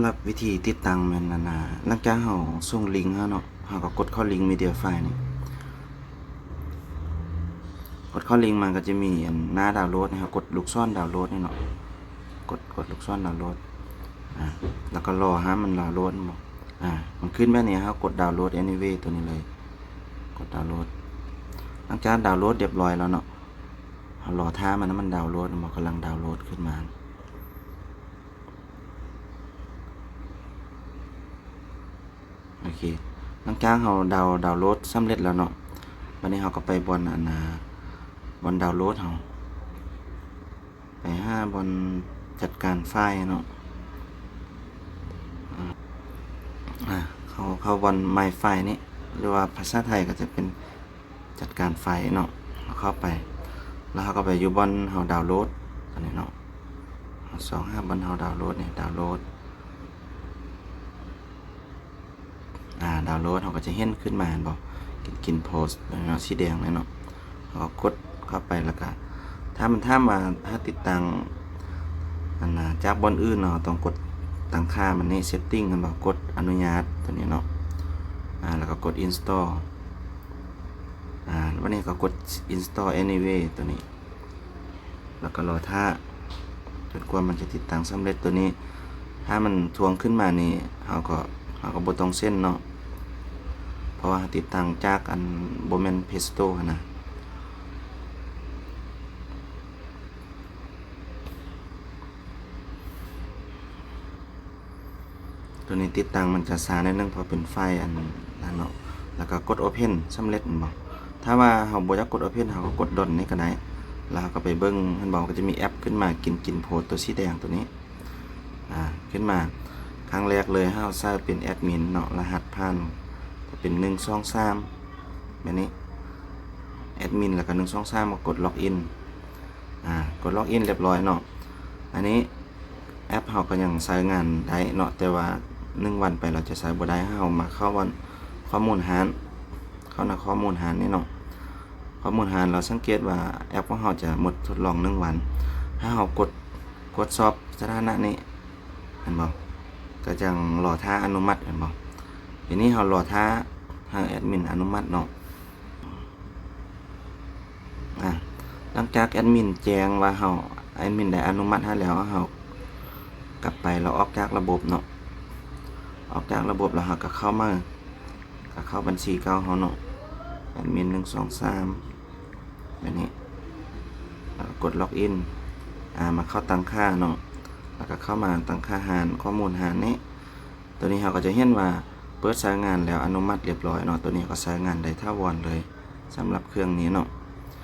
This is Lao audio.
ສຳລັບວິທີຕິດຕັ້ງແມ່ນອັນນ່າ ຫຼັງຈາກເຮົາສົ່ງລິງເຮົາເນາະ ເຮົາກໍກົດເຂົ້າລິງ MediaFire ນີ້ ກົດເຂົ້າລິງມາກໍຈະມີອັນໜ້າດາວໂຫຼດໃຫ້ເຮົາກົດລູກສອນດາວໂຫຼດນີ້ເນາະ ກົດ ກົດລູກສອນດາວໂຫຼດ ອາ ແລ້ວກໍລໍໃຫ້ມັນດາວໂຫຼດ ອາ ມັນຂຶ້ນແບບນີ້ ເຮົາກົດ Download Anyway ຕົວນີ້ເລີຍ ກົດດາວໂຫຼດ ຫຼັງຈາກດາວໂຫຼດຮຽບຮ້ອຍແລ້ວເນາະ ເຮົາລໍຖ້າມັນໃຫ້ມັນດາວໂຫຼດ ມັນກຳລັງດາວໂຫຼດຂຶ້ນມາ ໂອເຄ ຫຼັງຈາກເຮົາດາວ ດາວໂຫຼດສຳເລັດແລ້ວເນາະ ບັດນີ້ເຮົາກໍໄປບ່ອນອັນນ່າ ບ່ອນດາວໂຫຼດເຮົາ ໄປຫາບ່ອນຈັດການໄຟລ໌ເນາະ ອາ ເຂົ້າ ເຂົ້າບ່ອນ My File ນີ້ ຫຼືວ່າພາສາໄທກໍຈະເປັນ ຈັດການໄຟລ໌ເນາະ ເຮົາເຂົ້າໄປ ແລ້ວເຮົາກໍໄປຢູ່ບ່ອນເຮົາດາວໂຫຼດ ອັນນີ້ເນາະ ເຮົາຊອກຫາບ່ອນເຮົາດາວໂຫຼດນີ້ ດາວໂຫຼດ ອາ ດາວໂຫຼດ ເຮົາກໍຈະເຫັນຂຶ້ນມາ ເຫັນບໍ່ ກິນ ກິນໂພສເນາະ ສີແດງເລີຍເນາະ ເຮົາກໍກົດເຂົ້າໄປ ແລ້ວກໍຖ້າມັນຖາມວ່າ ຖ້າຕິດຕັ້ງ ອັນນ່າ ຈາກບ່ອນອື່ນເນາະ ຕ້ອງກົດຕັ້ງຄ່າມັນນີ້ Setting ເຫັນບໍ່ ກົດອະນຸຍາດຕົວນີ້ເນາະ ອາ ແລ້ວກໍກົດ Install ອາ ບັດນີ້ກໍກົດ Install Anyway ຕົວນີ້ ແລ້ວກໍລໍຖ້າຈົນກວ່າມັນຈະຕິດຕັ້ງສຳເລັດຕົວນີ້ ຖ້າມັນທວງຂຶ້ນມານີ້ ເຮົາກໍ ເຮົາກໍບໍ່ຕ້ອງເຊັນເນາະ ເພາະວ່າເຮົາຕິດຕັ້ງຈາກອັນ ບໍ່ແມ່ນ Play Store ຫັ້ນນະ. ຕົວນີ້ຕິດຕັ້ງມັນຈະຊ້າໜ້ອຍໜຶ່ງ ເພາະເປັນໄຟລ໌ອັນນັ້ນເນາະ ແລ້ວກໍກົດ Open ສຳເລັດແມ່ນບໍ່? ຖ້າວ່າເຮົາບໍ່ຢາກກົດ Open ເຮົາກໍກົດ Done ນີ້ກໍໄດ້ ແລ້ວເຮົາກໍໄປເບິ່ງ ເຫັນບໍ່ ມັນກໍຈະມີແອັບຂຶ້ນມາ ກິນ ກິນໂພສຕົວສີແດງຕົວນີ້ ອາ ຂຶ້ນມາ ຄັ້ງແລກເລີຍເຮົາໃສ່ເປັນແອັດມິນເນາະ ລະຫັດຜ່ານຈະເປັນ ໜຶ່ງ ສອງ ສາມ ແບບນີ້ ແອັດມິນ ແລ້ວກໍ ໜຶ່ງ ສອງ ສາມ ກໍກົດ Login ອາ ກົດ Login ຮຽບຮ້ອຍເນາະ ອັນນີ້ ແອັບເຮົາກໍຍັງໃຊ້ງານໄດ້ເນາະ ແຕ່ວ່າໜຶ່ງວັນໄປແລ້ວຈະໃຊ້ບໍ່ໄດ້ ເຮົາມາເຂົ້າບ່ອນຂໍ້ມູນຮ້ານ ເຂົ້າໃນຂໍ້ມູນຮ້ານນີ້ເນາະ ຂໍ້ມູນຮ້ານ ແລ້ວສັງເກດວ່າແອັບຂອງເຮົາຈະໝົດທົດລອງໜຶ່ງວັນ ຖ້າເຮົາກົດ ກົດສອບສະຖານະນີ້ ເຫັນບໍ່ ກໍຍັງລໍຖ້າອະນຸມັດ ເຫັນບໍ່ ທີນີ້ເຮົາລໍຖ້າໃຫ້ແອັດມິນອະນຸມັດເນາະ. ອາ ຫຼັງຈາກແອັດມິນແຈ້ງວ່າເຮົາ ແອັດມິນໄດ້ອະນຸມັດໃຫ້ແລ້ວ ເຮົາກັບໄປ ແລ້ວອອກຈາກລະບົບເນາະ ອອກຈາກລະບົບແລ້ວເຮົາກໍເຂົ້າມາ ກໍເຂົ້າບັນຊີເກົ່າເຮົາເນາະ ແອັດມິນ ໜຶ່ງ ສອງ ສາມ ແບບນີ້ ແລ້ວກໍກົດ Login ອາ ມາເຂົ້າຕັ້ງຄ່າເນາະ ແລ້ວກໍເຂົ້າມາຕັ້ງຄ່າຮ້ານ ຂໍ້ມູນຮ້ານນີ້ ຕົວນີ້ເຮົາກໍຈະເຫັນວ່າເປີດໃຊ້ງານແລ້ວ ອະນຸມັດຮຽບຮ້ອຍເນາະ ຕົວນີ້ກໍໃຊ້ງານໄດ້ຖາວອນເລີຍ ສຳລັບເຄື່ອງນີ້ເນາະ